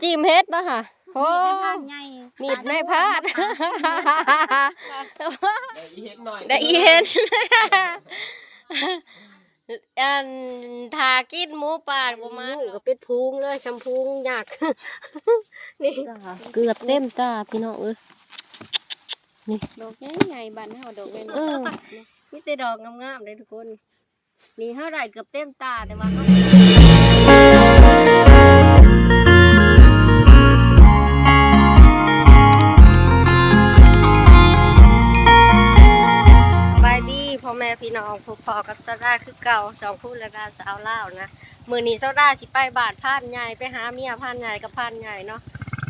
ຈີ້ມເຫັດບໍ່ຫະ? ໂອ້ ມີດໃນພານໃຫຍ່ ມີດໃນພານ ໄດ້ອີເຫັດໜ້ອຍ ໄດ້ອີເຫັດ ອັນ ຖ້າກິນໝູປ່າບໍ່ມາ ນີ້ກໍເປັນຝູງເລີຍ ຊ່ຳຝູງຍັກ ນີ້ ເກືອບເຕັມຕາພີ່ນ້ອງເອີຍ ນີ້ ດອກໃຫຍ່ໆ ບ້ານເຮົາດອກໃຫຍ່ໆ ເອີ ມີແຕ່ດອກງາມໆເດ້ທຸກຄົນ. ນີ້ເຮົາໄດ້ເກືອບເຕັມຕາ ແຕ່ວ່າເຮົາ ສະບາຍດີພໍ່ແມ່ພີ່ນ້ອງ ພົບພໍ້ກັບສາວດາຄືເກົ່າ ສອງຄົນລະດາສາວລາວນະ. ມື້ນີ້ສາວດາຊິໄປບ້ານພານໃຫຍ່ ໄປຫາເມຍພານໃຫຍ່ກັບພານໃຫຍ່ເນາະ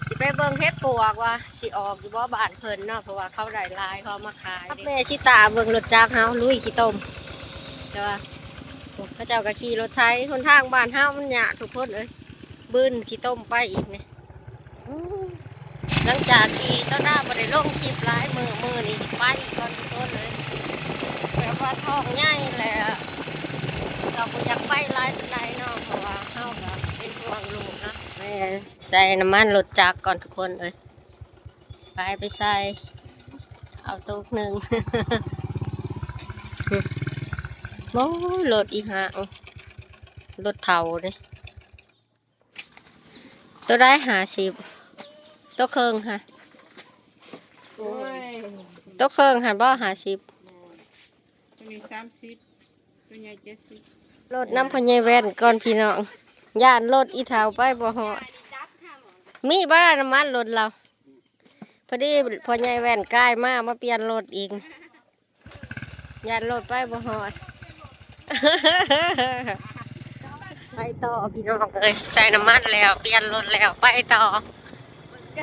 ຊິໄປເບິ່ງເຫັດປວກວ່າຊິອອກຢູ່ບໍ່ບ້ານເພິ່ນເນາະ ເພາະວ່າເຂົາໄດ້ຫຼາຍ ເຂົາເອົາມາຂາຍເດ້. ແມ່ຊິຕາເບິ່ງລົດຈັກເຮົາລຸຍຂີ້ຕົມ ແຕ່ວ່າ ໂອ້ ເຂົາເຈົ້າກໍຂີ່ລົດໄຖ ຫົນທາງບ້ານເຮົາມັນຍາກທຸກຄົນເອີຍ ບືນຂີ້ຕົມໄປອີກນີ້. ຫຼັງຈາກທີ່ສາວດາບໍ່ໄດ້ລົງຄລິບຫຼາຍມື້ ມື້ນີ້ໄປກ່ອນທຸກຄົນເລີຍ ແບບວ່າທ້ອງໃຫຍ່ແລ້ວ ກໍບໍ່ຢາກໄປຫຼາຍປານໃດເນາະ ເພາະວ່າເຮົາກໍເປັນຫ່ວງລູກເນາະ. ແມ່ໃສ່ນ້ຳມັນລົດຈັກກ່ອນທຸກຄົນເອີຍ ໄປ ໄປໃສ່ ເອົາຕຸກໜຶ່ງ ໂອ້ຍ ລົດອີ່ຫາງ ລົດເຖົ້າເດ້. ໂຕໃດຫ້າສິບ ໂຕເຄິ່ງຫະ ໂອ້ຍ ໂຕເຄິ່ງຫັ້ນບໍ່ຫ້າສິບ ໂຕນີ້ສາມສິບ ໂຕໃຫຍ່ເຈັດສິບ. ລົດນຳພໍ່ໃຫຍ່ແວ່ນກ່ອນພີ່ນ້ອງ ຢ້ານລົດອີ່ເຖົ້າໄປບໍ່ຮອດ ມີບໍ່ນ້ຳມັນລົດລາວ? ພໍດີພໍ່ໃຫຍ່ແວ່ນກາຍມາ ມາປ່ຽນລົດອີກ. ຢ້ານລົດໄປບໍ່ຮອດ ໄປຕໍ່ພີ່ນ້ອງເອີຍ ໃສ່ນ້ຳມັນແລ້ວ ປ່ຽນລົດແລ້ວ ໄປຕໍ່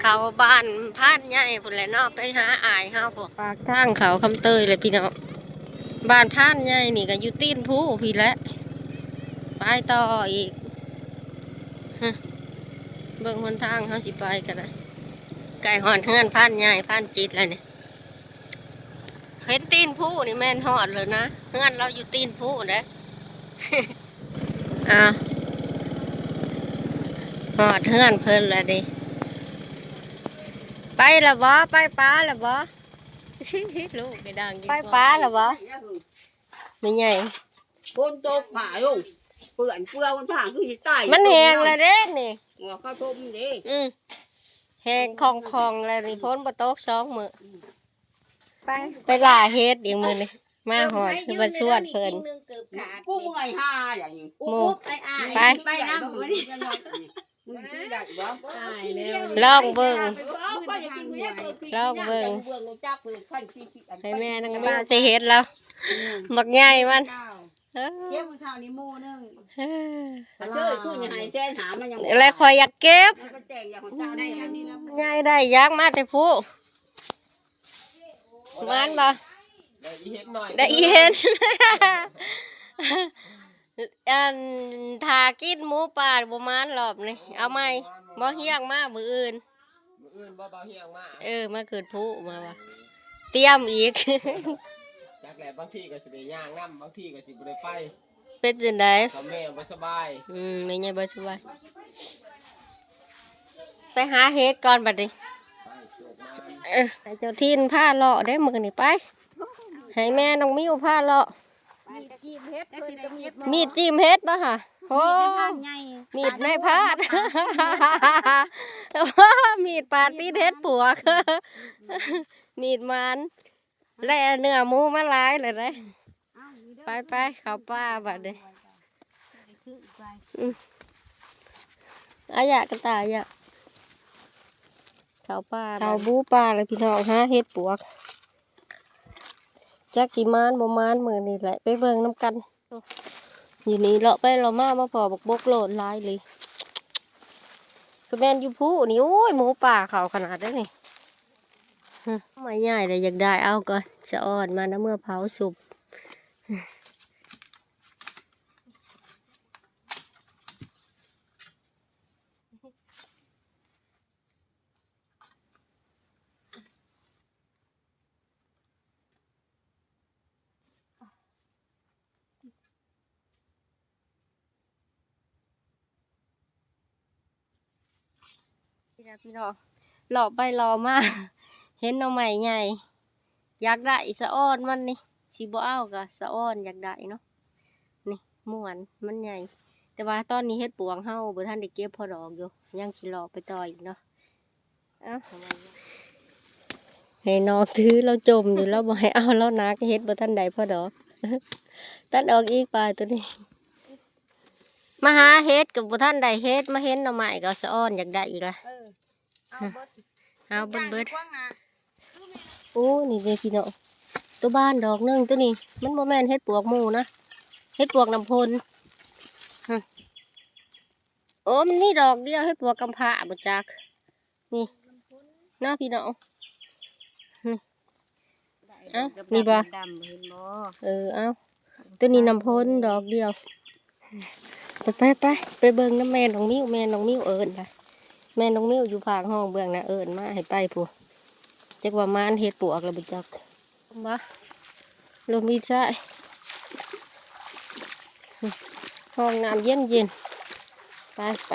ເຂົ້າບ້ານພານໃຫຍ່ພຸ້ນແຫຼະເນາະ ໄປຫາອ້າຍເຮົາພຸ້ນ ປາກທາງເຂົ້າຄຳເຕີຍແຫຼະພີ່ນ້ອງ. ບ້ານພານໃຫຍ່ນີ້ກໍຢູ່ຕີນພູພຸ້ນແຫຼະ ໄປຕໍ່ອີກ ຮະ ເບິ່ງຫົນທາງເຮົາຊິໄປກໍໄດ້ ໃກ້ຮອດເຮືອນພານໃຫຍ່ ພານຈິດແລ້ວນີ້. ເຫັນຕີນພູນີ້ແມ່ນຮອດແລ້ວນະ ເຮືອນລາວຢູ່ຕີນພູເດ້. ອ້າວ ຮອດເຮືອນເພິ່ນແລ້ວເດ້. ໄປແລ້ວບໍ່? ໄປປາແລ້ວບໍ່? ລູກໄດ້ດັງ ໄປປາແລ້ວບໍ່? ແມ່ໃຫຍ່ ຝົນຕົກຜ້າລົງ ເປື້ອນເປື້ອນທາງຄືຊິຕາຍ ມັນແຫ້ງແລ້ວເດ້ນີ້ ຫົວເຂົາຖົມເດ້. ອື ແຫ້ງຄ່ອງໆແລ້ວນີ້ ຝົນບໍ່ຕົກສອງມື້. ໄປ ໄປລ່າເຫັດອີກມື້ນີ້ ມາຮອດຄືວ່າຊວນເພິ່ນ ກູເມື່ອຍຫາແລ້ວນີ້ ໂມ ໄປ ໄປນຳມື້ນີ້ ລອງເບິ່ງ ລອງເບິ່ງ ໃຫ້ແມ່ນາງມີຊິເຮັດແລ້ວ ບັກໃຫຍ່ມັນ ເອີ ເກັບມື້ເຊົ້ານີ້ໝູ່ໜຶ່ງ ເອີ ແລ້ວຂ້ອຍຢາກເກັບ ໃຫຍ່ໄດ້ຢາກມາແຕ່ພຸ້ນ ໝານບໍ່? ໄດ້ອີເຫັດໜ້ອຍ ໄດ້ອີເຫັດ ອັນ ຖ້າກິນໝູປ່າບໍ່ໝານລອບນີ້ ເອົາໃໝ່ ບໍ່ຮຽງມາມື້ອື່ນ ມື້ອື່ນບໍ່ ບໍ່ຮຽງມາ ເອີ ມາຂຶ້ນພູມາວ່າ ຕຽມອີກ ຈັກແຫຼະ ບາງທີກໍຊິໄດ້ຍ່າງນຳ ບາງທີກໍຊິບໍ່ໄດ້ໄປ. ເປັນຈັ່ງໃດ? ແມ່ບໍ່ສະບາຍ ອືມ ແມ່ໃຫຍ່ບໍ່ສະບາຍ ໄປຫາເຫັດກ່ອນບັດນີ້ ໄປໂຊກມາ ເອີ ໃຫ້ເຈົ້າຖິ່ນພາເລາະເດ້ມື້ນີ້ ໄປ ໃຫ້ແມ່ນ້ອງມິວພາເລາະ ມີດຈີ້ມເຫັດ ມີດຈີ້ມເຫັດບໍ່ຫະ? ໂອ້ ມີດໃນພານໃຫຍ່ ມີດໃນພານ ມີດປາດຕິດເຫັດປວກ ມີດໝານ ແລ່ເນື້ອໝູມາຫຼາຍແລ້ວເດ້. ໄປໆ ເຂົ້າປ່າບັດນີ້ ອືມ ອາຍະກະຕາອາຍະ ເຂົ້າປ່າ ເຂົ້າບຸປ່າແລ້ວພີ່ນ້ອງ ຫາເຫັດປວກ ຈັກຊິໝານບໍ່ໝານມື້ນີ້ແຫຼະ ໄປເບິ່ງນຳກັນ. ຢູ່ນີ້ເລາະໄປເລາະມາ ມາພໍ້ບັກບົກໂລດຫຼາຍເລີຍ ກໍແມ່ນຢູ່ພູນີ້ ໂອ້ຍ ໝູປ່າເຂົ້າຂະໜາດໃດນີ້. ຮຶ ໄມ້ໃຫຍ່ແລ້ວຢາກໄດ້ ເອົາກ່ອນ ສະອອນມານຳເມືອເຜົາສຸບ. ເ ຍ ພີ່ນ້ອງ ເລາະໄປເລາະມາ ເຫັນໜໍ່ໄມ້ໃຫຍ່ ຢາກໄດ້ສະອອນມັນນີ້ ຊິບໍ່ເອົາກໍສະອອນຢາກໄດ້ເນາະ. ນີ້ມ່ວນ ມັນໃຫຍ່ ແຕ່ວ່າຕອນນີ້ເຫັດປວກເຮົາບໍ່ທັນໄດ້ເກັບພໍດອກຢູ່ ຍັງຊິເລາະໄປຕໍ່ອີກເນາະ. ເອົາ ໃຫ້ນ້ອງຖື ລາວຈົມຢູ່ ລາວບໍ່ໃຫ້ເອົາ ລາວໜັກ ເຫັດບໍ່ທັນໄດ້ພໍດອກ. ຕັດອອກອີກ ປາໂຕນີ້ ມາຫາເຫັດກໍບໍ່ທັນໄດ້ເຫັດ ມາເຫັນໜໍ່ໄມ້ກໍສະອອນຢາກໄດ້ອີກລະ. ເອີ ເອົາເບິດ ເອົາເບິດໆ. ໂອ້ ນີ້ເດ້ພີ່ນ້ອງ ໂຕບານດອກໜຶ່ງ ໂຕນີ້ມັນບໍ່ແມ່ນເຫັດປວກໝູ່ນະ ເຫັດປວກນ້ຳພົນ. ຮະ ໂອ້ ມັນມີດອກດຽວ ເຫັດປວກກຳພ້າບໍ່ຈັກ. ນີ້ເນາະພີ່ນ້ອງ ນີ້ ເອົ້າ ນີ້ບໍ່ ດຳໆ ເຫັນບໍ່? ເອີ ເອົ້າ ໂຕນີ້ນ້ຳພົນດອກດຽວ. ໄປ ໄປ ໄປ ໄປເບິ່ງນຳແມ່ນ້ອງມິວ ແມ່ນ້ອງມິວເອີ້ນລະ ແມ່ນ້ອງມິວຢູ່ພາກຫ້ອງເບື້ອງນະ ເອີ້ນມາໃຫ້ໄປພຸ້ນ ຈັກວ່າມານເຫັດປວກລະບໍ່ຈັກ. ບໍ່ ລົມອີກຊາຍ ຫ້ອງນ້ຳເຢັນໆ. ໄປ ໄປ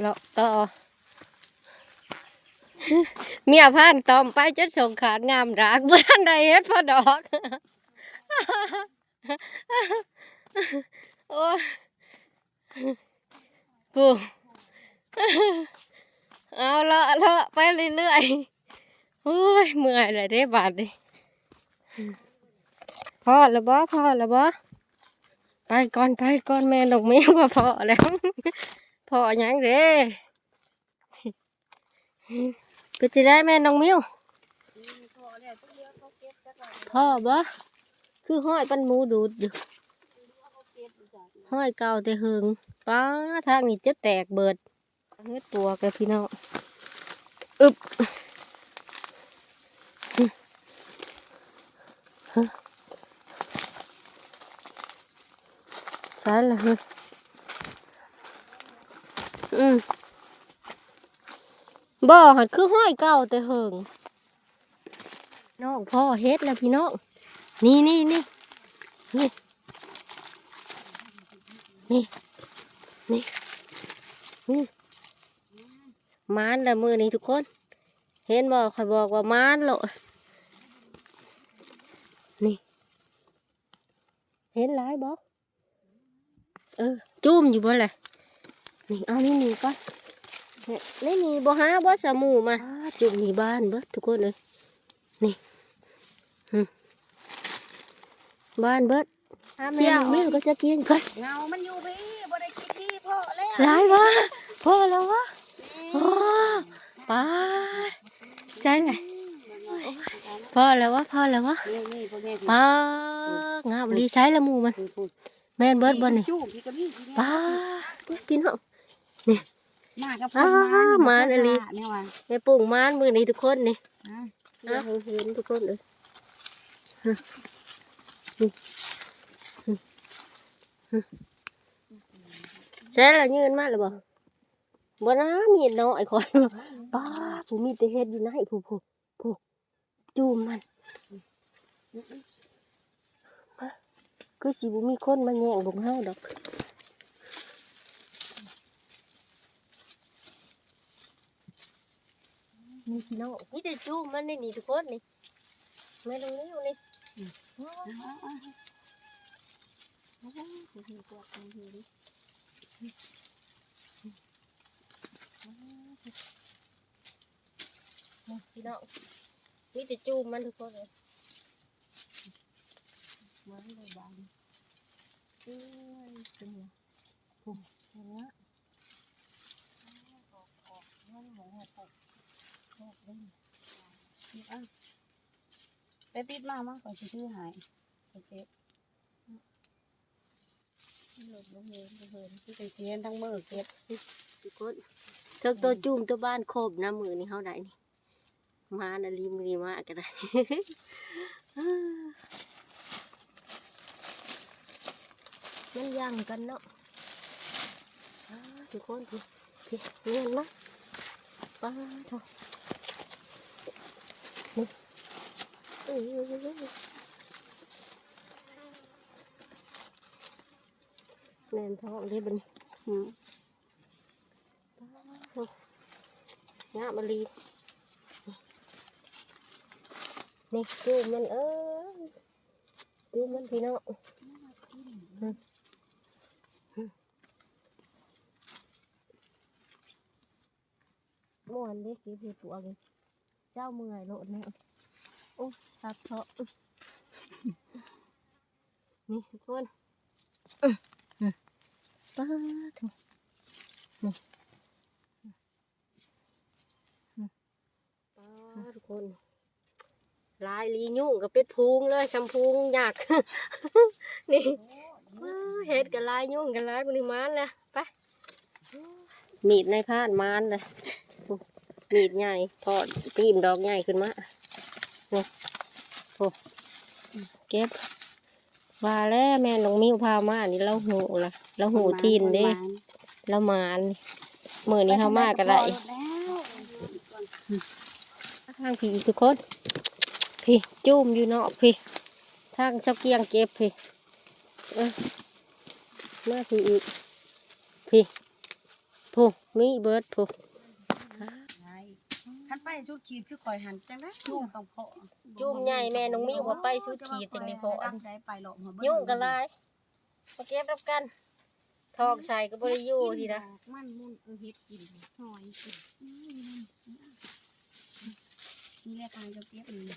ເລາະຕໍ່ ເມຍພານຕ້ອມໄປຈົນສົ່ງຂາດງາມດາກ ບໍ່ທັນໄດ້ເຫັດພໍດອກ. ໂອ້ຍ ໂອ້ ເອົາ ເລາະ ເລາະໄປເລື້ອຍໆ. ໂອ້ຍ ເມື່ອຍແລ້ວເດ້ບາດນີ້. ພໍ້ແລ້ວບໍ່? ພໍ້ແລ້ວບໍ່? ໄປກ່ອນ ໄປກ່ອນ ແມ່ນ້ອງມິວວ່າພໍ້ແລ້ວ. ພໍ້ຫຍັງເດ້? ເປັນຈັ່ງໃດແມ່ນ້ອງມິວ? ພໍ້ບໍ່? ຄືຫ້ອຍປັນໝູດູດຢູ່ ຫ້ອຍເກົ່າແຕ່ເຫິງ. ປ້າ ທາງນີ້ຈະແຕກເບີດ ເຫັດປວກແລ້ວພີ່ນ້ອງ. ອຶບ ໃສລະເຮີ? ອືມ ບໍ່ ຫັ້ນຄືຫ້ອຍເກົ່າແຕ່ເຫິງ. ນ້ອງພໍ້ເຫັດແລ້ວພີ່ນ້ອງ ນີ້ ນີ້ ນີ້ ນີ້ ນີ້ ນີ້ ນີ້ ໝານແລ້ວມື້ນີ້ທຸກຄົນ ເຫັນບໍ່ ຂ້ອຍບອກວ່າໝານໂລດ. ນີ້ ເຫັນຫຼາຍບໍ່? ເອີ ຈູມຢູ່ບໍ່ແຫຼະ? ນີ້ ເອົາໃນນີ້ກ່ອນ ໃນນີ້ບໍ່ຫາບໍ່ສະໝູ່ມາ. ຈູມນີ້ບານເບິດທຸກຄົນເອີຍ ນີ້ ຫຶ ບານເບິດ. ຫາແມ່ນ້ອງມິວກໍສະກິນກ່ອນ ເງົາມັນຢູ່ພີ້ ບໍ່ໄດ້ກິນທີ່ ພໍ້ແລ້ວ. ຫຼາຍວະ ພໍ້ແລ້ວວະ. ໂອ້ ປາດ ໃສລະ? ພໍ້ແລ້ວວະ ພໍ້ແລ້ວວະ. ນີ້ ນີ້ ພໍ່ແມ່ ປາດ ງາມອີ່ຫຼີ. ໃສລະໝູ່ມັນ? ແມ່ນເບິດບໍ່ນີ້? ປາດ ພີ່ນ້ອງ ນີ້ ມາກັບຄົນ ມາ ມາອີ່ຫຼີ ແມ່ນວ່າ ແມ່ປຸ້ງມານມື້ນີ້ທຸກຄົນນີ້. ອ່າ ຢາກໃຫ້ເຫັນທຸກຄົນເອີຍ. ໃສລະ? ຍື່ນມາແລ້ວບໍ່? ບໍ່ນະ ມີດນ້ອຍຂ້ອຍ. ປ້າ ຜູ້ມີແຕ່ເຫັດຢູ່ໃນ ຜູ້ ຜູ້ ຜູ້ ຈູມມັນ ມາ ຄືຊິບໍ່ມີຄົນມາແຍ່ງຂອງເຮົາດອກ. ນີ້ພີ່ນ້ອງ ມີແຕ່ຈູມມັນໃນນີ້ທຸກຄົນນີ້ ແມ່ນ້ອງມິວນີ້. ນີ້ພີ່ນ້ອງ ມີແຕ່ຈູມມັນທຸກຄົນເອີຍ. ມາແລ້ວບາດນີ້ ເອີຍ ເປັນຫຍັງ? ໂອ້ ເຫັນລະ ອອກ ອອກ ມັນບໍ່ອອກ ອອກເດ້. ເກັບເອົາ ໄປປິດມາ ມາ ຂ້ອຍຊິຖືໃຫ້ ໄປເກັບ. ລົດບໍ່ເຫັນ ບໍ່ເຫັນ ຄືຊິເຫັນທັງມື້ເກັບ ທຸກຄົນ. ເຖິງໂຕຈູມໂຕບານຄົບນະ ມື້ນີ້ເຮົາໄດ້ນີ້ ມານະລີ ມື້ນີ້ມາກໍໄດ້. ມັນຢ່າງກັນເນາະ ອ່າ ທຸກຄົນ. ພີ່ ພີ່ ເຫັນມະ ປາດໂທ້ ນີ້ ເອີຍ. ແໜ້ນທ້ອງເດ້ບັດນີ້. ອືມ ງາມອີ່ຫຼີ. ນີ້ຈູມມັນເອີຍ ຈູມມັນພີ່ນ້ອງ. ມ່ວນເດ້ ເກັບເຫັດປວກນີ້ ເຈົ້າເມື່ອຍໂລດແລ້ວ. ໂອ້ ຕັດເທາະ ນີ້ທຸກຄົນ. ປາດໂທ້ ນີ້ ປາດທຸກຄົນ ຫຼາຍອີ່ຫຼີ. ຍຸງກໍເປັນຝູງເລີຍ ຊ່ຳຝູງຍັກ ນີ້. ເຫັດກໍຫຼາຍ ຍຸງກໍຫຼາຍ ມື້ນີ້ໝານແລ້ວ. ໄປ ມີດນາຍພານໝານເລີຍ. ມີດໃຫຍ່ ພໍຈີ້ມດອກໃຫຍ່ຂຶ້ນມາ ນີ້. ໂອ້ ເກັບ ວ່າແລ້ວແມ່ນ້ອງມິວພາມານີ້ ລາວຮູ້ລະ ລາວຮູ້ຖິ່ນເດ້ ລາວໝານ. ມື້ນີ້ເຮົາມາກໍໄດ້ ທາງພີ້ອີກທຸກຄົນ ພີ້ ຈູມຢູ່ເນາະ ພີ້ ທາງຊາວກຽງເກັບ ພີ້. ເອີ ມາພີ້ອີກ ພີ້ ພຸ້ນ ມີເບິດພຸ້ນ. ຄັນໄປສຸດຂີດຄືຂ້ອຍຫັ້ນ ຈັ່ງໃດກໍຕ້ອງພໍ້. ຈູມໃຫຍ່ແມ່ນ້ອງມິວວ່າໄປສຸດຂີດຈັ່ງໄດ້ພໍ້. ໄດ້ໄປເລາະ ຍຸງກໍຫຼາຍ ມາເກັບນຳກັນ. ທອກໃສ່ກໍບໍ່ໄດ້ຢູ່ທີ່ນະ ມັນມຸນ ເອີ ເຮັດກິນ ຫອຍກິນ. ນີ້ແຫຼະ ກຳລັງຈະເກັບນີ້ ດ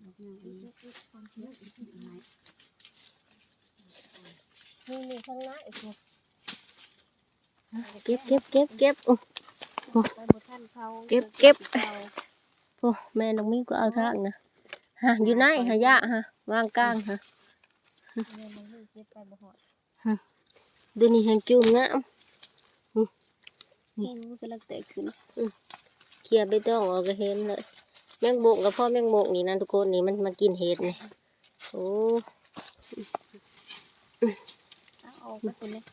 ອກໃຫຍ່ອັນນີ້ ນີ້ ນີ້ຂ້າງໃນ ເກັບ ເກັບ ເກັບ ເກັບ. ໂອ້ ໄປບໍ່ທັນເຂົາ ເກັບ ເກັບ. ໂອ້ ແມ່ນ້ອງມິວກໍເອົາທາງນະ ຮະ ຢູ່ໃນ ຮະ ຢາ ຮະ ວາງກາງ ຮະ. ແມ່ນ້ອງມິວເກັບໄປບໍ່ຮອດ ຮະ ດຽວນີ້ແຮງຈູມງາມ. ອື ນີ້ ໂອ້ ກຳລັງແຕກຂຶ້ນ. ອື ເຄຍໃບຕອງອອກກໍເຫັນເລີຍ. ແມງບົງກໍພໍ້ ແມງບົງນີ້ນະທຸກຄົນ ນີ້ມັນມາກິນເຫັດນີ້. ໂອ້ ເອົາອອກໄປພຸ້ນເລີຍ.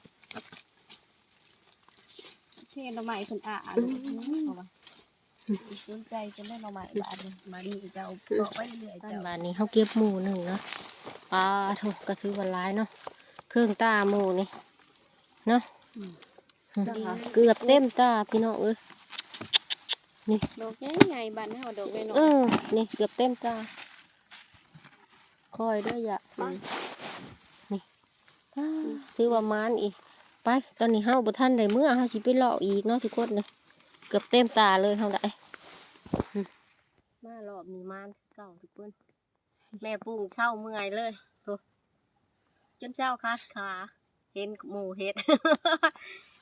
ໂອເຄ ໜໍ່ໄມ້ເພິ່ນອາ ອືມ ເອົາໄວ້ ສົນໃຈເພິ່ນໄດ້ໜໍ່ໄມ້ບາດນີ້. ບາດນີ້ເຈົ້າເກາະໄປເລື້ອຍໆ ເຈົ້າ. ບາດນີ້ເຮົາເກັບໝູ່ໜຶ່ງເນາະ. ປາໂທ້ ກໍຖືວ່າຫຼາຍເນາະ ເຄິ່ງຕາໝູ່ນີ້ເນາະ. ອືມ ເກືອບເຕັມຕາພີ່ນ້ອງເອີຍ. ນີ້ ດອກໃຫຍ່ໆ ບ້ານເຮົາດອກນ້ອຍໆ. ເອີ ນີ້ເກືອບເຕັມຕາ. ຄ່ອຍເດີ ຢ່າ ນີ້ ອືມ ຖືວ່າໝານອີກ. ໄປ ຕອນນີ້ເຮົາບໍ່ທັນໄດ້ເມືອ ເຮົາຊິໄປເລາະອີກເນາະທຸກຄົນ. ນີ້ເກືອບເຕັມຕາເລີຍເຮົາໄດ້. ອືມ ມາລອບນີ້ໝານຄືເກົ່າທຸກຄົນ. ແມ່ປຸ້ງເຊົາເມື່ອຍເລີຍ ໂອ້ ຈົນເຊົາຄາດຂາ ເຫັນໝູ່ເຫັດ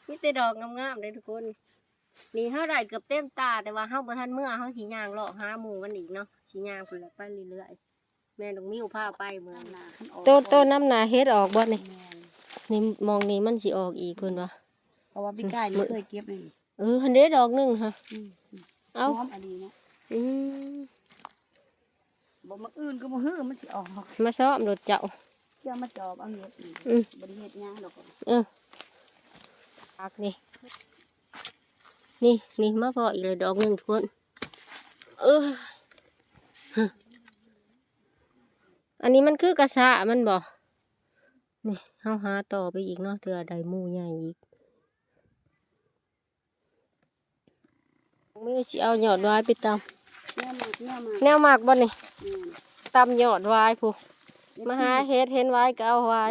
ມີແຕ່ດອກງາມໆເດ້ທຸກຄົນ. ນີ້ເຮົາໄດ້ເກືອບເຕັມຕາ ແຕ່ວ່າເຮົາບໍ່ທັນເມືອ ເຮົາຊິຍ່າງເລາະຫາໝູ່ມັນອີກເນາະ ຊິຍ່າງພຸ້ນແຫຼະ ໄປເລື້ອຍໆ. ແມ່ນ້ອງມິວພາໄປເມືອ ໂຕ ໂຕນຳໜ້າເຫັດອອກບໍ່ນີ້? ແມ່ນ ນີ້ ໝ່ອງນີ້ມັນຊິອອກອີກເພິ່ນວ່າ ເພາະວ່າປີກາຍນີ້ເຄີຍເກັບນີ້. ເອີ ຫັ້ນເດ້ດອກໜຶ່ງຫະ. ອືມ ເອົ້າ ຫອມອີ່ຫຼີເນາະ. ອືມ ບໍ່ ມື້ອື່ນກໍບໍ່ຮູ້ມັນຊິອອກ ມາຊ້ອມໂລດເຈົ້າ ເຈົ້າມາຈອບເອົາເຫັດນີ້. ອືມ ບໍ່ໄດ້ເຮັດຫຍັງດອກ. ເອີ ຜັກນີ້ ນີ້ ນີ້ ມາພໍ້ອີກແລ້ວດອກໜຶ່ງທຸກຄົນ. ເອີ ອັນນີ້ມັນຄືກະຊະມັນບໍ່? ນີ້ ເຮົາຫາຕໍ່ໄປອີກເນາະ ເທື່ອໄດ້ໝູ່ໃຫຍ່ອີກ. ນ້ອງມິວຊິເອົາຍອດຫວາຍໄປຕຳ ແນວມັກ ແນວມັກ ແນວມັກບໍ່ນີ້? ແມ່ນ ຕຳຍອດຫວາຍພຸ້ນ ເອັຟຊີ ມາຫາເຫັດ ເຫັນຫວາຍກໍເອົາຫວາຍ.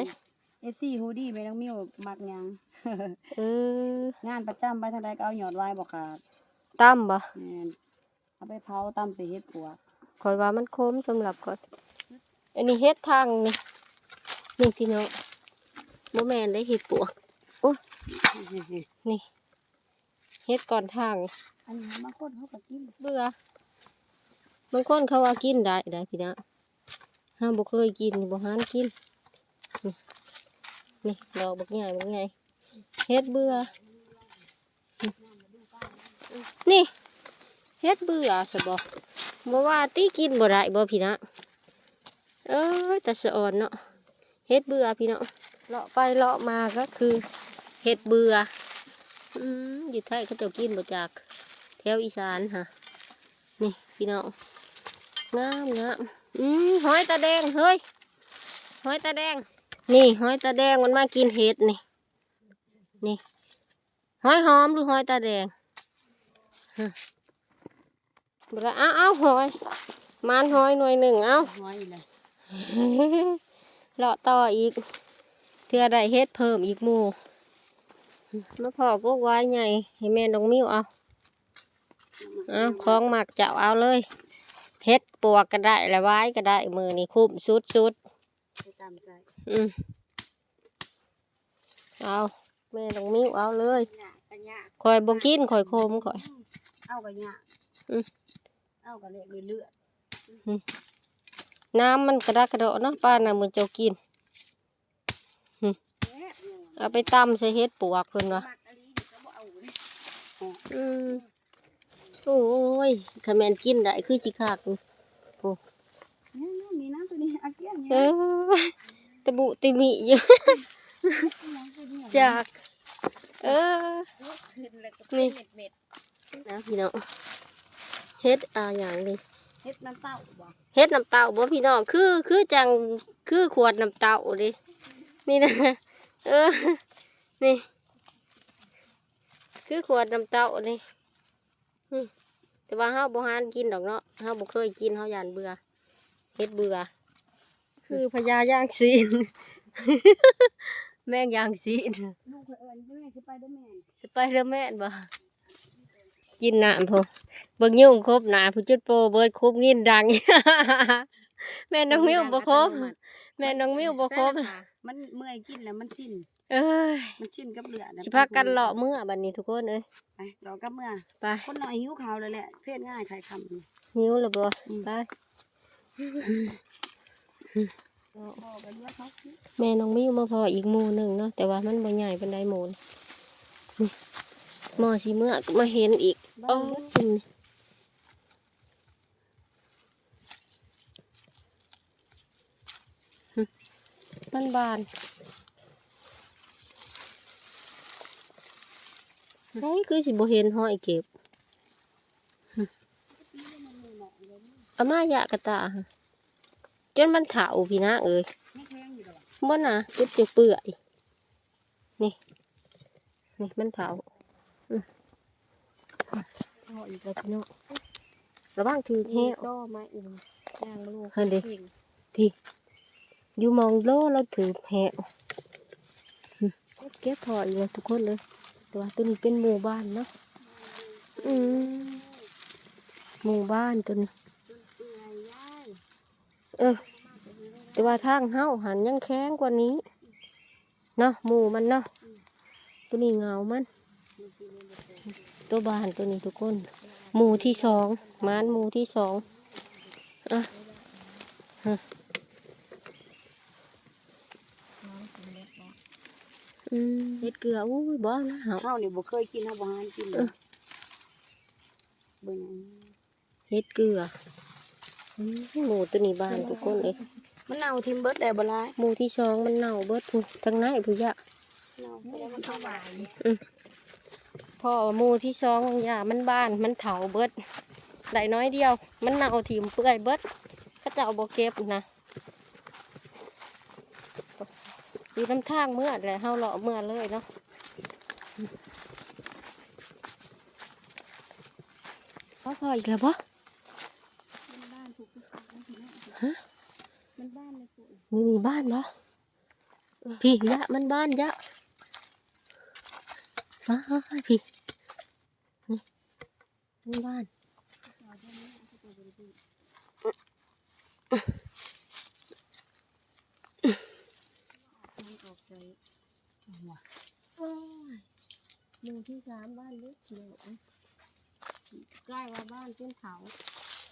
ເອັຟຊີຮູ້ດີແມ່ນ້ອງມິວມັກຫຍັງ. ເອີ ງານປະຈຳໄປທາງໃດກໍເອົາຍອດຫວາຍບໍ່ຂາດ. ຕຳບໍ່? ແມ່ນ ເອົາໄປເຜົາຕຳໃສ່ເຫັດປວກ. ຂ້ອຍວ່າມັນຂົມສຳລັບຂ້ອຍ. ອັນນີ້ເຫັດທາງນີ້ ນີ້ພີ່ນ້ອງ ບໍ່ແມ່ນເດ້ເຫັດປວກ. ໂອ້ຍ ນີ້ ເຫັດກ່ອນທາງ. ອັນນີ້ບາງຄົນເຂົາກໍກິນ ເບື່ອ ບາງຄົນເຂົາວ່າກິນໄດ້ ໄດ້ພີ່ນ້ອງ ເຮົາບໍ່ເຄີຍກິນ ບໍ່ຫັນກິນ. ນີ້ ນີ້ ດອກບັກໃຫຍ່ ບັກໃຫຍ່ ເຫັດເບື່ອ. ນີ້ ເຫັດເບື່ອຊະບໍ່? ບໍ່ວ່າຕິ ກິນບໍ່ໄດ້ບໍ່ພີ່ນ້ອງ? ເອີຍ ຕາສະອອນເນາະ ເຫັດເບື່ອພີ່ນ້ອງ. ເລາະໄປເລາະມາກໍຄືເຫັດເບື່ອ. ອືມ ຢູ່ໄທເຂົາເຈົ້າກິນບໍ່ຈັກ ແຖວອີສານຫະ. ນີ້ພີ່ນ້ອງ ງາມໆ. ອືມ ຫອຍຕາແດງເຮີ້ຍ ຫອຍຕາແດງ. ນີ້ຫອຍຕາແດງມັນມາກິນເຫັດນີ້. ນີ້ ຫອຍຫອມ ຫຼື ຫອຍຕາແດງ? ຮະ ບໍ່ໄດ້ ເອົາ ເອົາ ຫອຍ ມານຫອຍໜ່ວຍໜຶ່ງ ເອົາ ຫອຍອີກແລ້ວ ເລາະຕໍ່ອີກ ເທື່ອໄດ້ເຫັດເພີ່ມອີກໝູ່. ມາພໍ້ກົກຫວາຍໃຫຍ່ ໃຫ້ແມ່ນ້ອງມິວເອົາ ເອົາ ຂອງມັກເຈົ້າເອົາເລີຍ ເຫັດປວກກໍໄດ້ ແລະ ຫວາຍກໍໄດ້ ມື້ນີ້ຄຸ້ມສຸດໆ. ໄປຕຳໃສ່ ອືມ ເອົາ ແມ່ນ້ອງມິວເອົາເລີຍ ຢາກກໍຢາກ ຂ້ອຍບໍ່ກິນ ຂ້ອຍຂົມ ຂ້ອຍ ເອົາກໍຍາກ ອືມ ເອົາກໍເລະເລືອດ ອືມ ນ້ຳມັນກະດັກກະດໍເນາະ ປານນັ້ນມື້ເຈົ້າກິນ ອືມ ແຊບເນາະ ເອົາໄປຕຳໃສ່ເຫັດປວກເພິ່ນວ່າ ມັກອີ່ຫຼີນີ້ກໍບໍ່ເອົາເລີຍ ອືມ. ໂອ້ຍ ຄັນແມ່ນກິນໄດ້ຄືຊິຄັກ ໂອ້ ຍັງມີນະ ຕົວນີ້ ອາກຽນ ເອີ ຕະບຸຕິມິຢູ່ ຍັງຕົວນີ້ ຈາກ ເອີ ຂຶ້ນແລ້ວກໍເປັນເມັດໆ ນີ້ນະພີ່ນ້ອງ ເຫັດ ອ່າ ຫຍັງນີ້ ເຫັດນ້ຳເຕົ້າບໍ່ ເຫັດນ້ຳເຕົ້າບໍ່ພີ່ນ້ອງ ຄື ຄືຈັ່ງ ຄືຂວດນ້ຳເຕົ້າເດ້ ນີ້ນະ ເອີ ນີ້ ຄືຂວດນ້ຳເຕົ້ານີ້ ອືມ ແຕ່ວ່າເຮົາບໍ່ຫານກິນດອກເນາະ ເຮົາບໍ່ເຄີຍກິນ ເຮົາຢ້ານເບື່ອ ເຫັດເບື່ອ ຄືພະຍາຍ່າງຊີ້ນ ແມງຍ່າງຊີ້ນ ລູກເອີ້ນ Spider-Man Spider-Man ບໍ່? ກິນນ້ຳພຸ້ນ ເບິ່ງຍຸງຄົບໜ້າພຸ້ນ ຈຸດໂປເບີດ ຄົບງິນດັງ ແມ່ນ້ອງມິວບໍ່ຄົບ ແມ່ນ້ອງມິວບໍ່ຄົບ ມັນເມື່ອຍກິນແລ້ວມັນຊິນ ເອີຍ ມັນຊິນກັບເລືອດ ຊິພາກັນເລາະເມືອບັດນີ້ທຸກຄົນເອີຍ ໄປ ເລາະກັບເມືອ ໄປ ຄົນນ້ອຍຫິວເຂົ້າແລ້ວແຫຼະ ເພດງ່າຍໄຂ້ຄ່ຳ ຫິວແລ້ວບໍ່? ອືມ ໄປ ບໍ່ກໍເຫຼືອເຂົາກິນ ແມ່ນ້ອງມິວມາພໍ້ອີກໝູ່ໜຶ່ງເນາະ ແຕ່ວ່າມັນບໍ່ໃຫຍ່ປານໃດໝູ່ນີ້ ໝໍ້ຊິເມືອກໍມາເຫັນອີກ ໂອ້ ຊຸມນີ້ ມັນບານ ໃສຄືຊິບໍ່ເຫັນຮອຍເກັບ ເອົາມາຢະກະຕາ ຈົນມັນເຖົ້າພີ່ນາງເອີຍ ບໍ່ນະ ຈຸດຈະເປື່ອຍ ນີ້ ນີ້ມັນເຖົ້າ ອືມ ເອົາອີກແລ້ວພີ່ນ້ອງ ລະວັງຖືກແຮ້ວ ຕໍ່ມາອີກ ຍ່າງມາໂລ ຫັ້ນເດ້ ພີ້ ຢູ່ໝ່ອງໂລລະຖືກແຮ້ວ ອືມ ເກັບພໍ້ອີກແລ້ວທຸກຄົນເອີຍ ແຕ່ວ່າໂຕນີ້ເປັນໝູ່ບ້ານເນາະ ອືມ ໝູ່ບ້ານໂຕນີ້ ເອີ ແຕ່ວ່າທາງເຮົາຫັ້ນຍັງແຂງກວ່ານີ້ເນາະ ໝູ່ມັນເນາະ ໂຕນີ້ເຫງົາມັນ ໂຕບ້ານໂຕນີ້ທຸກຄົນ ໝູ່ທີສອງ ໝານໝູ່ທີສອງ ອະ ຮະ ອືມ ເຫັດເກືອ ໂອ້ຍ ບໍ່ນະ ເຮົາ ເຮົານີ້ບໍ່ເຄີຍກິນ ເຮົາບໍ່ຫາກິນ ເອີ ເບິ່ງ ເຫັດເກືອ ອືມ ໝູ່ໂຕນີ້ບານທຸກຄົນເອີຍ ມັນເນົ່າຖິ້ມເບິດແລ້ວບໍ່ຫຼາຍ ໝູ່ທີສອງມັນເນົ່າເບິດພຸ້ນ ທາງໃນພຸ້ນຢະ ເນົ່າໄປແລ້ວມັນເອົາໄວ້ ອືມ ເພາະວ່າໝູ່ທີສອງຢາມັນບານ ມັນເຖົ້າເບິດ ໄດ້ໜ້ອຍດຽວ ມັນເນົ່າຖິ້ມເປື່ອຍເບິດ ເຂົາເຈົ້າບໍ່ເກັບນະ ຢູ່ນຳທາງເມືອແຫຼະ ເຮົາເລາະເມືອເລີຍເນາະ ພໍອີກແລ້ວບໍ່? ຮະ? ນີ້ ນີ້ບ້ານບໍ່? ພີ້ ຢະ ມັນບ້ານ ຢະ ອ້າຍ ພີ້ ນີ້ ມັນບ້ານ ມັນອອກໃສ່ ໂອ້ຍ ໝູ່ທີສາມບ້ານເດ້ ກາຍວ່າບ້ານຈົນເຖົ້າ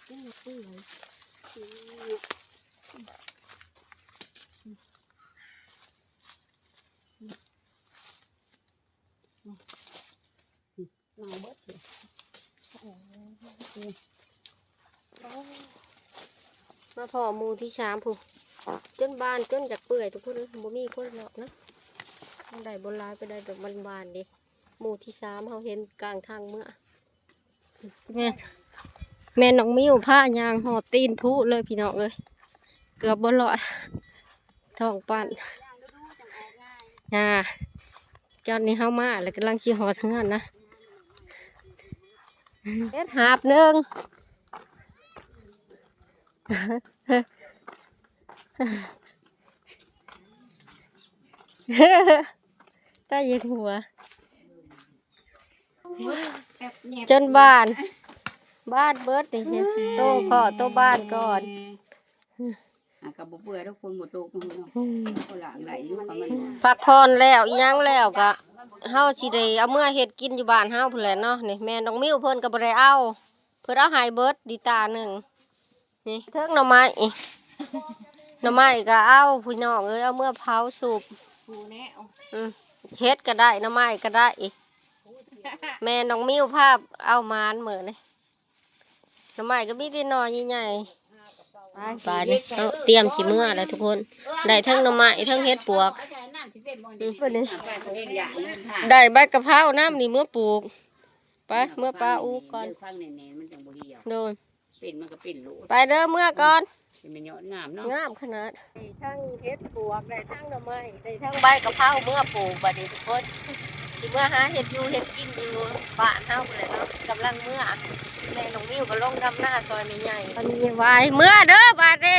ຈົນເປື່ອຍ ເນົ່າເບິດເລີຍ ມາພໍ້ໝູ່ທີສາມພຸ້ນ ຈົນບານ ຈົນຢາກເປື່ອຍ ທຸກຄົນເອີຍ ບໍ່ມີຄົນເລາະນະ ໄດ້ບໍ່ຫຼາຍປານໃດດອກ ມັນບານເດ້ ໝູ່ທີສາມ ເຮົາເຫັນກາງທາງເມືອ ແມ່ ແມ່ນ້ອງມິວພາຍ່າງຮອດຕີນພູເລີຍ ພີ່ນ້ອງເອີຍ ເກືອບບໍ່ລອດ ທ້ອງປັ້ນ ອ່າ ຕອນນີ້ເຮົາມາແລ້ວ ກຳລັງຊິຮອດເຮືອນນະ. ເຮັດຫາບໜຶ່ງ ຕາເຢັນຫົວ ຈົນບ້ານ ບ້ານເບິດນີ້ ໂຕເພາະໂຕບ້ານກ່ອນ. ຫາກໍບໍ່ເປື່ອຍດອກ ຝົນບໍ່ຕົກເນາະ ກໍລ້າງໄດ້ຢູ່ ຄັນມັນ ພັກຜ່ອນແລ້ວ ອີ່ຫຍັງແລ້ວ ກໍເຮົາຊິໄດ້ເອົາເມືອເຮັດກິນຢູ່ບ້ານເຮົາພຸ້ນແຫຼະເນາະ. ນີ້ແມ່ນ້ອງມິວເພິ່ນກໍບໍ່ໄດ້ເອົາ ເພິ່ນເອົາໃຫ້ເບິດ ດີຕາໜຶ່ງ. ນີ້ເທິງໜໍ່ໄມ້ ໜໍ່ໄມ້ກໍເອົາ ພີ່ນ້ອງເອີຍ ເອົາເມືອເຜົາສຸບ. ອືມ ເຫັດກໍໄດ້ ໜໍ່ໄມ້ກໍໄດ້. ແມ່ນ້ອງມິວພາເອົາໝານມື້ນີ້ ໜໍ່ໄມ້ກໍມີແຕ່ໜໍ່ໃຫຍ່ໆ. ໄປ ໄປນີ້ ເຮົາຕຽມຊິເມືອແລ້ວທຸກຄົນ ໄດ້ເທິງໜໍ່ໄມ້ ເທິງເຫັດປວກ. ອືມ ໄດ້ໃບກະເພົານຳນີ້ເມືອປູກ. ໄປ ເມືອປາອູກກ່ອນ ໂດຍ. ເປັນມັນກໍເປັນໂລດ ໄປເດີ ເມືອກ່ອນ. ເປັນແມ່ຍອດງາມເນາະ ງາມຂະໜາດ. ໄດ້ທັງເຫັດປວກ ໄດ້ທັງໜໍ່ໄມ້ ໄດ້ທັງໃບກະເພົາເມືອປູກ. ບັດນີ້ທຸກຄົນ ຊິເມືອຫາເຮັດຢູ່ເຮັດກິນຢູ່ບ້ານເຮົາພຸ້ນແຫຼະເນາະ ກຳລັງເມືອ. ແມ່ນ້ອງມິວກໍລົງດຳນາຊ່ອຍແມ່ໃຫຍ່. ອັນນີ້ຫວາຍ ເມືອເດີບາດນີ້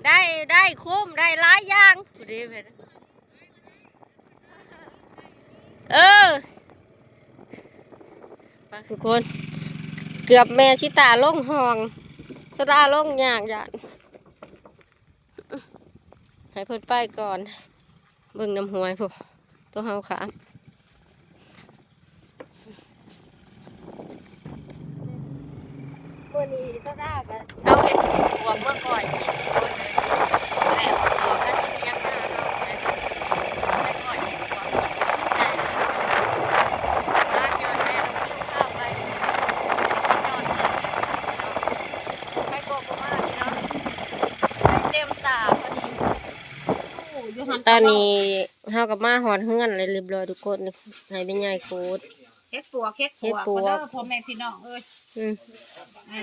ໄດ້ ໄດ້ຄຸ້ມ ໄດ້ຫຼາຍຢ່າງ ຜູ້ເດ. ເອີ ໄປທຸກຄົນ ເກືອບແມ່ຊິຕາລົງຫ້ອງ ສະຕາລົງຍາກຢ້ານ ໃຫ້ເພິ່ນໄປກ່ອນ. ເບິ່ງນ້ຳຫ້ວຍພຸ້ນ ໂຕເຮົາຂ້າມ. ມື້ນີ້ໂຊດາກໍເອົາເຫັດປວກມາກ້ອຍກິນ ແລ້ວກໍປວກກັນຕຽມມາເນາະ ແລ້ວກໍໄປກ້ອຍກິນປວກກິນໄກ່ ມາຍ້ອນແມ່ນ້ອງມິວພາໄປ ໄປຍ້ອນເພິ່ນ ໄປກໍບໍ່ມາເນາະ ໄປເຕັມຕາພໍດີ. ຕອນນີ້ເຮົາກໍມາຮອດເຮືອນແລ້ວຮຽບຮ້ອຍທຸກຄົນ ໃຫ້ແມ່ໃຫຍ່ໂຄດ ເຫັດປວກ ເຫັດປວກ ເຫັດປວກ ເດີພໍ່ແມ່ພີ່ນ້ອງເອີຍ. ອືມ ເອີ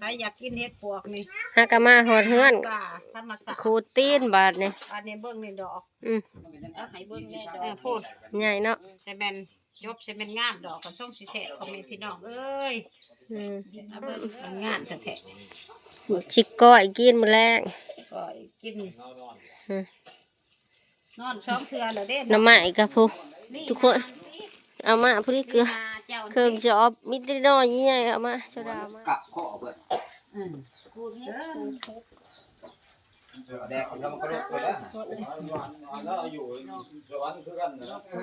ໃຜຢາກກິນເຫັດປວກນີ້ ຫາກໍມາຮອດເຮືອນ ປ່າທຳມະຊາດ ຂູດຕີນບາດນີ້ ອັນນີ້ເບິ່ງນີ້ດອກ. ອືມ ເອົາໃຫ້ເບິ່ງແດ່ດອກ ເອີ ພຸ້ນ ໃຫຍ່ເນາະ ໃສ່ແມ່ນ ຈົບ ໃສ່ແມ່ນງາມດອກ ກໍຊົງຊິແຊບພໍ່ແມ່ພີ່ນ້ອງເອີຍ. ອືມ ເອົາເບິ່ງ ມັນງາມແທ້ໆ ຊິກ້ອຍກິນມື້ແລງ ກ້ອຍກິນ. ອືມ ນອນສອງເທື່ອແລ້ວເດ້ ໜໍ່ໄມ້ກໍພຸ້ນ ນີ້ ທຸກຄົນ ເອົາມາຜູ້ນີ້ເກືອ ເຄື່ອງຈອບ ມີແຕ່ໜໍ່ໃຫຍ່ໆ ເອົາມາ ສະດາເອົາມາ ກັບຂໍ້ເພິ່ນ ອືມ ເອີ ແດກແລ້ວມັນກໍລົງໄປແລ້ວ ອັນນັ້ນຢູ່ສະຫວັນຄືກັນນະ ເອີ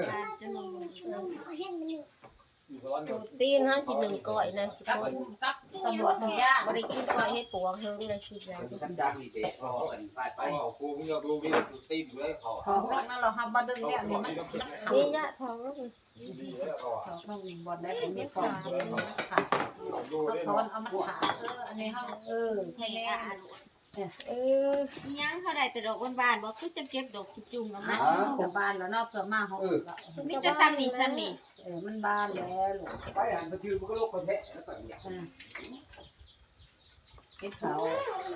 ຕີນເຮົາຊິໜຶ້ງກ້ອຍນະ ບໍ່ໄດ້ກິນກ້ອຍເຫັດປວກເຖິງໄດ້ຄິດວ່າ ຂອງເຮົາມາລະ ເຮົາບໍ່ດຶງແລ້ວນີ້ມັນ ນີ້ຍະຂອງ ເຂົາເຂົ້າອີກບ່ອນໃດກໍມີຂອງ ເຂົາຖອນເອົາມາຂາຍ ເອີ ອັນນີ້ເຮົາ ເອີ ແມ່ນ ເອີ ອີ່ຫຍັງ ເຮົາໄດ້ແຕ່ດອກບານໆ ບໍ່ ຄືຈະເກັບດອກຈຸ່ມໆ ກັບມັນ ອ້າວ ກໍບານແລ້ວເນາະ ເກືອບມາຮອດ ເອີ ມີແຕ່ຊ່ຳນີ້ ຊ່ຳນີ້ ເອີ ມັນບານແລ້ວລູກ ໄປຫັ້ນໄປຖືມັນກໍລົກໄປແທ້ແລ້ວໄປ ເອີ ເຮັດເຂົ້າ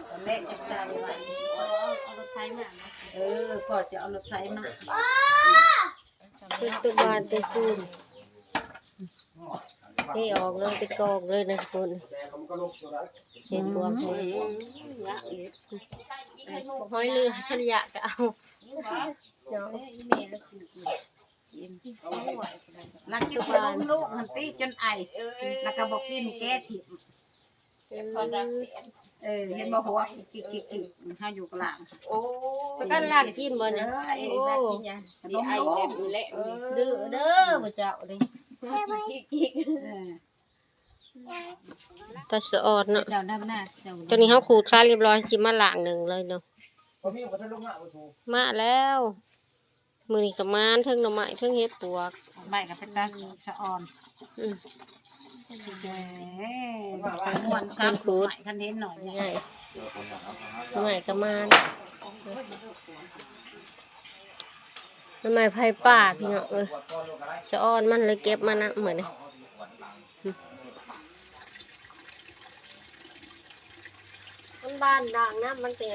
ຕອນແລກຈັກໃສ່ໄວ້ ເອົາ ເອົາລົດໄຖມາ ເອີ ພໍ່ຈະເອົາລົດໄຖມາ ເປັນຕົວບານຕົວສູງ ເທອອກເລີຍ ເປັນກອງເລີຍນະທຸກຄົນ ເຫັນບວມ ອືມ ຫອຍເຫຼືອ ສັນຍະກໍເອົາ ເນາະ ລັກກິນຂະໜົມລູກຫັ້ນຕິ ຈົນໄອ ແລ້ວກໍບໍ່ກິນ ແກະຖິ້ມ ເອີ ເອີ ເຫັນບໍ່ ຫົວກິກໆໆ ເຮົາຢູ່ກະລາງ ໂອ້ ປະກັນລັກກິນບໍ່ນີ້ ເອີ ໂອ້ ຂະໜົມລູກ ເອີ ດື້ເດີ ບໍ່ເຈົ້ານີ້ ກິກໆໆ ເອີ ຕາສະອອດເນາະ ເຈົ້າດຳນາ ເຈົ້າ ຕອນນີ້ເຮົາຂູດຄານຮຽບຮ້ອຍ ຊິມາລ້າງໜຶ້ງເລີຍເນາະ ມາແລ້ວ. ມື້ນີ້ກໍມານ ເທິງໜໍ່ໄມ້ ເທິງເຫັດປວກ ໜໍ່ໄມ້ກໍເປັນຕາສະອອນ ອືມ ເອີ ໄປມ່ວນຊ້ຳ ເພິ່ນຂູດ ໜໍ່ໄມ້ຄັນເຫັນໜ້ອຍໃຫຍ່ ໜໍ່ໄມ້ກໍມານ ໜໍ່ໄມ້ໄຜ່ປ່າ ພີ່ນ້ອງເອີຍ ສະອອນມັນເລີຍເກັບມານຳມື້ນີ້. ມັນບານດ່າງນຳ ມັນແຕ່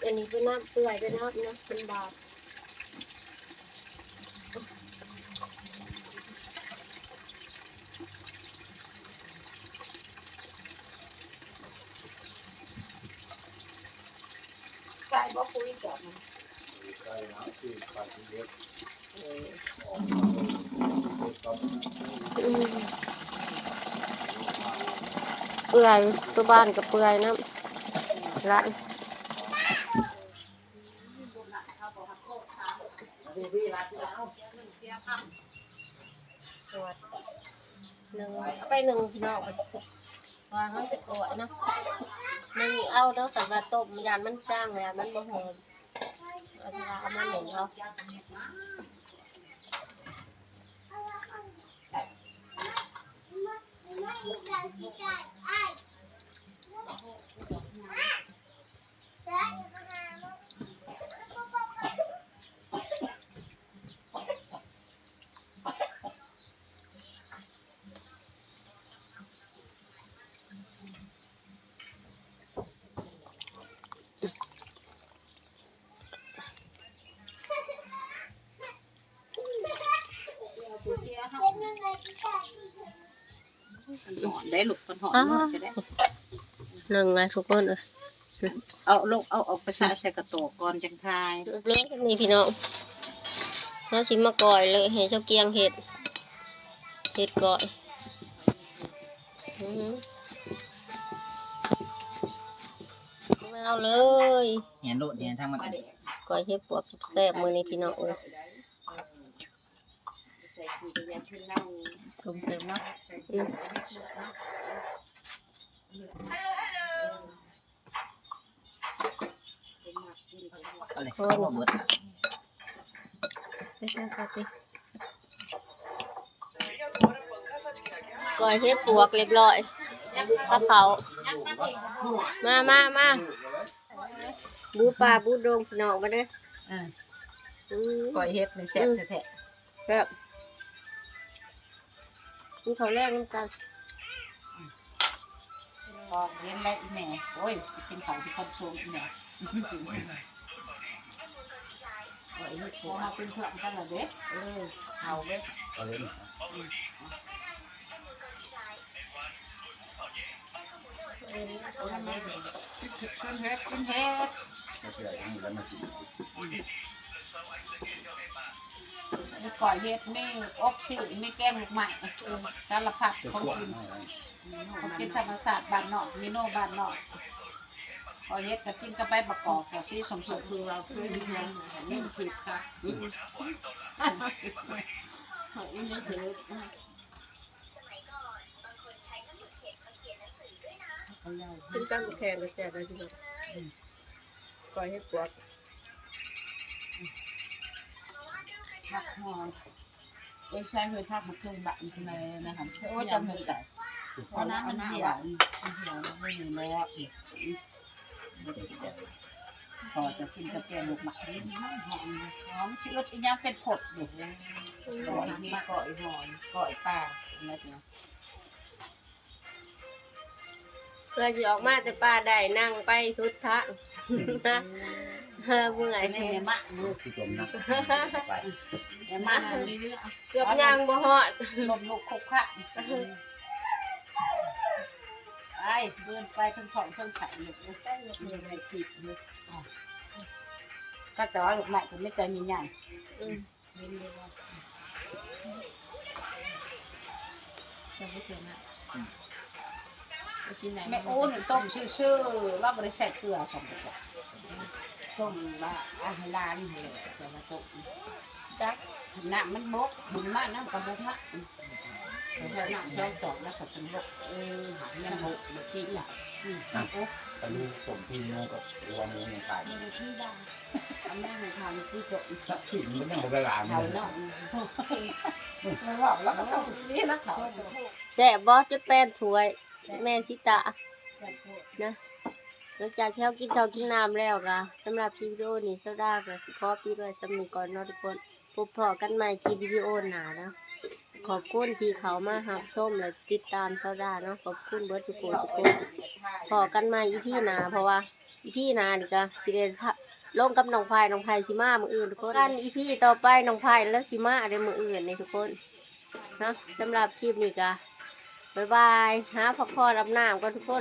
ອັນນີ້ເປັນນຳເປື່ອຍໄປນຳເນາະ ມັນບານ ກໍຄຸຍກັນ ອືມ ເປື່ອຍ ຕົວບ້ານກໍເປື່ອຍນຳ ລະ ໜຶ່ງ ເອົາໄປໜຶ່ງ ພີ່ນ້ອງ ວ່າເຮົາຈະກວດເນາະ ໜຶ່ງເອົາເນາະ ຄັນວ່າຕົ້ມຢ້ານມັນຈາງ ຢ້ານມັນບໍ່ຫອມ ເອົາ ເອົາມາໜຶ່ງເອົາ. ມັນຮ້ອນເດ້ລູກ ມັນຮ້ອນ ອ້າວ ໂລດກໍໄດ້ ໜຶ່ງລະທຸກຄົນເອີຍ ເອົາລູກ ເອົາອອກໄປຊະໃສ່ກະໂຕກກ່ອນຈັ່ງຖ່າຍ ເລີຍນີ້ພີ່ນ້ອງ ເຮົາຊິມາກ້ອຍເລີຍ ໃຫ້ຊາວກຽງເຮັດ ເຮັດກ້ອຍ ອື ເອົາເລີຍ ແຫ່ໂລດ ແຫ່ທາງມັນ ກ້ອຍເຫັດປວກແຊບໆ ມື້ນີ້ພີ່ນ້ອງເອີຍ. ໃສ່ຂີ້ກະຢາເພິ່ນເລົ່າ ສົມເຕີມເນາະ ອືມ ເອົາເລີຍ ເອົາເບິດ ເຮັດຈັ່ງຊັ້ນຕິ ກ້ອຍເຫັດປວກລຽບຮ້ອຍ ກັບເຂົ້າ ມາ ມາ ມາ. ບູປ່າບູດົງ ພີ່ນ້ອງມາເດີ ອ່າ ອືມ ກ້ອຍເຫັດນີ້ແຊບ ອືມ ແທ້ໆ ແຊບ ກິນເຂົ້າແລງນຳກັນ ອອກເຢັນແລ້ວອີ່ແມ່ ໂອ້ຍ ໄປກິນເຂົ້າທີ່ຄອນໂຊງອີ່ແມ່ ກ້ອຍເຫັດ ເຮົາເປັນເພື່ອນກັນລະເດ້ ເອີ ເອົາເດ້ ເອົາເດ້. ກິນເຫັດ ກິນເຫັດ ມີກ້ອຍເຫັດ ມີອົບຊີ້ນ ມີແກງໝາກໄມ້ ສາລະພັດຂອງກິນ ຂອງກິນທຳມະຊາດບ້ານນອກ ເມນູບ້ານນອກ ກ້ອຍເຫັດກໍກິນກັບໃບບັກກອກ ກໍສີສົ້ມໆ ຄືວ່າເຄີຍເຫັນຫຍັງ ເຫັນຜິດຄັກ ອີ່ນີ້ຖືກ. ກິນກັບໝາກແຂ້ງກໍແຊບເລີຍພີ່ນ້ອງ ອືມ ກ້ອຍເຫັດປວກ ຜັກຫອມ ເອີຍ ໃສ່ເຫັດ ຜັກໝາກເຂືອບາດນີ້ແມ່ນະ ໂອ້ຍ ຈຳເຫັດ ເພາະນ້ຳມັນຫ່ຽວ ມັນຫ່ຽວ ມັນບໍ່ມີແລ້ວ. ພໍຈະກິນກັບແກງໝາກ ຫອມຊິອຶດອີ່ຫຍັງເປັນພົດຢູ່ ກ້ອຍເຫັດ ກ້ອຍຫອຍ ກ້ອຍປາ ເພື່ອຊິອອກມາແຕ່ປ່າໄດ້ ນັ່ງໄປສຸດທາງ ເມື່ອຍ ແມ່ມາ ຄືຕົມນະ ແມ່ມາ ເກືອບຍ່າງບໍ່ຮອດ ລົ້ມລຸກຄຸກຄະ ໄປ ເດີນໄປເທິງທ້ອງເທິງໄສ້ ໄດ້ຕິດຢູ່ ກໍຈະວ່າລູກໄມ້ກໍມີແຕ່ໃຫຍ່ໆ ອືມ ເຫັນຢູ່ວ່າ ຈະບໍ່ເຊື່ອນະ ອືມ ໄປກິນໄດ້ ແມ່ໂອ້ນີ້ຕົ້ມຊື່ໆ ລາວບໍ່ໄດ້ໃສ່ເກືອຊ້ຳ ຕົ້ມວ່າອາຫານຮ້ານຫັ້ນແຫຼະ ແຕ່ວ່າຕົ້ມ ຈັກ ນ້ຳມັນບົກ ບຸນມານ້ຳກໍບໍ່ພະ ແລ້ວນ້ຳສອງຈອກແລ້ວກໍສຳບົກ ເອີ ຫາກຍັງບົກບໍ່ຕິລະ ອືມ ໂອ້ ປາລູຕົ້ມປີ້ງໜູກັບຫົວໝູຍັງຂາຍ ບໍ່ໄດ້ຕິລະ ອັນນັ້ນໃຫ້ທາງຄືຈົບ ສັກສິນມັນຍັງບໍ່ໄດ້ຫຼາຍ ເຂົາເນາະ ເວົ້າແລ້ວກໍຕ້ອງນີ້ນະເຂົາ ແຊບບໍ່? ຈົນແປນຖ້ວຍ ແມ່ສີຕາ ນະ ຫຼັງຈາກທີ່ເຮົາກິນເຂົ້າກິນນ້ຳແລ້ວກະ ສຳລັບຄລິບວິດີໂອນີ້ ຊາວດາກະຊິຂໍປິດໄວ້ສ່ຳນີ້ກ່ອນເນາະທຸກຄົນ ພົບພໍ້ກັນໃໝ່ຄລິບວິດີໂອໜ້າເນາະ ຂອບຄຸນທີ່ເຂົ້າມາຮັບຊົມ ແລະ ຕິດຕາມຊາວດາເນາະ ຂອບຄຸນເບິດທຸກຜູ້ທຸກຄົນ ພໍ້ກັນໃໝ່ອີພີໜ້າ ເພາະວ່າອີພີໜ້ານີ້ກະຊິໄດ້ ລົງກັບນ້ອງໄພ ນ້ອງໄພຊິມາມື້ອື່ນທຸກຄົນ ກັນອີພີຕໍ່ໄປ ນ້ອງໄພລາວຊິມາເດ້ມື້ອື່ນນີ້ທຸກຄົນເນາະ ສຳລັບຄລິບນີ້ກະ ບາຍບາຍ ຫາພັກຜ່ອນອາບນ້ຳກ່ອນທຸກຄົນ.